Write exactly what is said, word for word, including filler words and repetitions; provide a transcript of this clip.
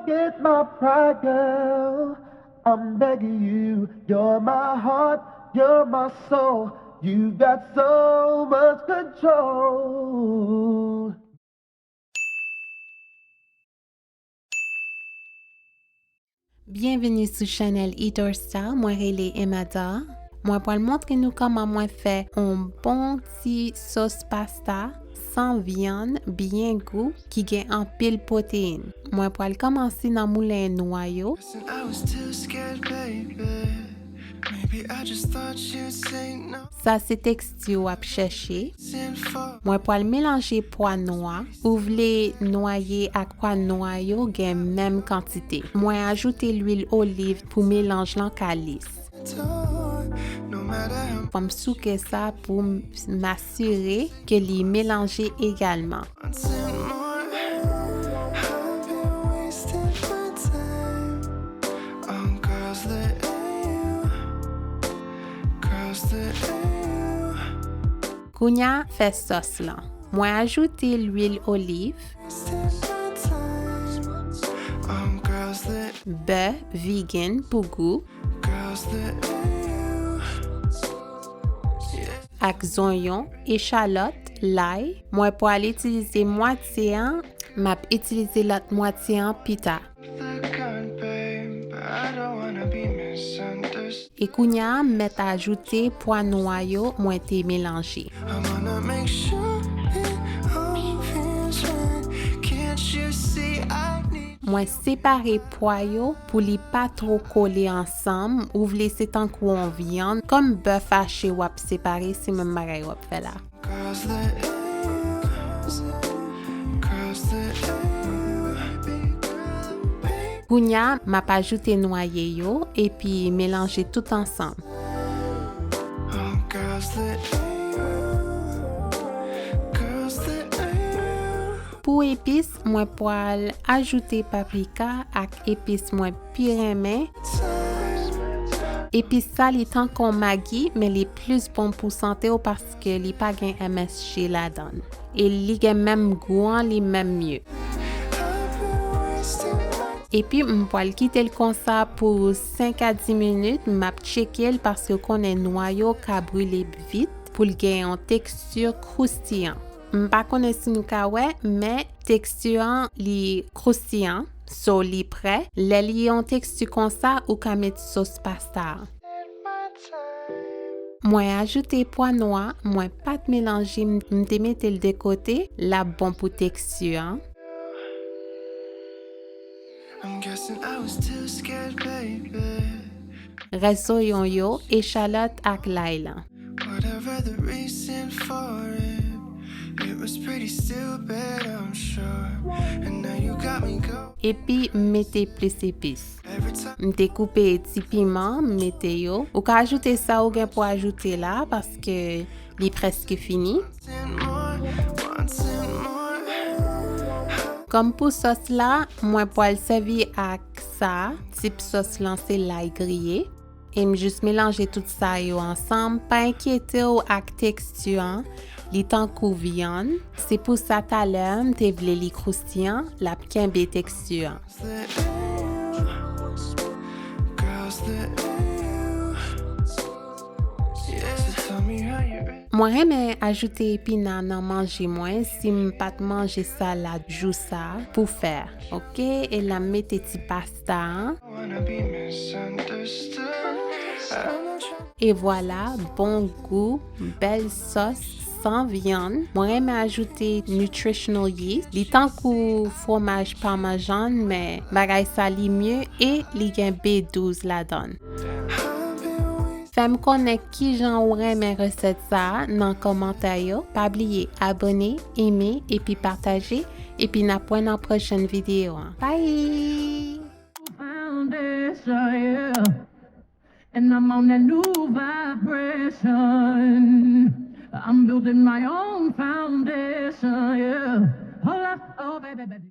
Get my pride, girl. I'm begging you. You're my heart, you're my soul. You've got so much control. Byenveni sou chanèl Eat or Style, mwen rele Emma Dar. Mwen pral montre nou kòman mwen fè yon bon ti sòs pasta san vyann, byen gou, ki gen anpil pwoteyin. Mwen pral kòmanse nan moulen nwa yo. Sa se teksti w ap chèche. Mwen pral melanje pwa nwa. Ou vle nwa yo ak pwa nwa yo gen menm kantite. Mwen ajoute lwil oliv pou melanj lan ka lis. Fò m souke sa pou m asire ke li melanje egalman. Kounye a, fè sòs lan. Mwen ajoute lwil oliv, bè vegan pou gou, ak zonyon, echalòt, lay. Mwen pral itilize mwatye an, m ap itilize lòt mwatye an pita. E kounye a, m mèt ajoute pwa nwa yo mwen te melanje. Mwen separe pwa yo pou li pa two kole ansanm. Ou vle se tankou yon vyann. Kòm bè fache w ap separe, se menm bagay w ap fè la. Kounye a, m ap ajoute nwa yo epi melanje tout ansanm. Pou epis, mwen pral ajoute paprika ak epis mwen pi renmen. Epis sa li tankou Maggi, men li plis bon pou sante w paske li pa gen M S G ladan l. E li gen menm gou an, li menm mye. Epi m pral kite l konsa pou senk a dis minit, m ap tcheke l paske w konnen nwa yo ka brile vit pou l gen yon teksti kroustiyan. M pa konnen si nou ka wè, men teksti an li kroustiyan, so li prè. Lè li yon teksti konsa, ou ka met sòs pasta a. Mwen ajoute pwa nwa, mwen pa t melanje, m te mete l de kote, l ap bon pou teksti an. Rès zonyon yo, echalòt ak lay lan. Epi m mete plis epis. M te koupe ti piman, m mete yo. Ou ka ajoute sa ou gen pou ajoute la, paske li prèske fini. Kòm pou sòs la, mwen pral sèvi ak sa, tip sòs lan se lay griye. E m jis melanje tout sa yo ansanm. Pa enkyete w ak teksti an, li tankou vyann. Se pou sa talè m te vle li kroustiyan, l ap kenbe teksti an. Mwen renmen ajoute epina nan manje mwen si m pa t manje salad jou sa pou fè, oke? E la m mete ti pasta an. E vwala, bon gou, bèl sòs san vyann. Mwen renmen ajoute nutritional yeast. Li tankou fwomaj pamesan, men bagay sa li mye e li gen B douz ladan l. Fè m konnen kijan ou renmen resèt sa a nan kòmantè yo. Pa bliye abòne, eme, epi pataje. Epi n ap wè nan pwochèn videyo an. Bye! Foundation, yeah. And I'm on that new vibration. I'm building my own foundation, yeah. Hold up, oh baby, baby.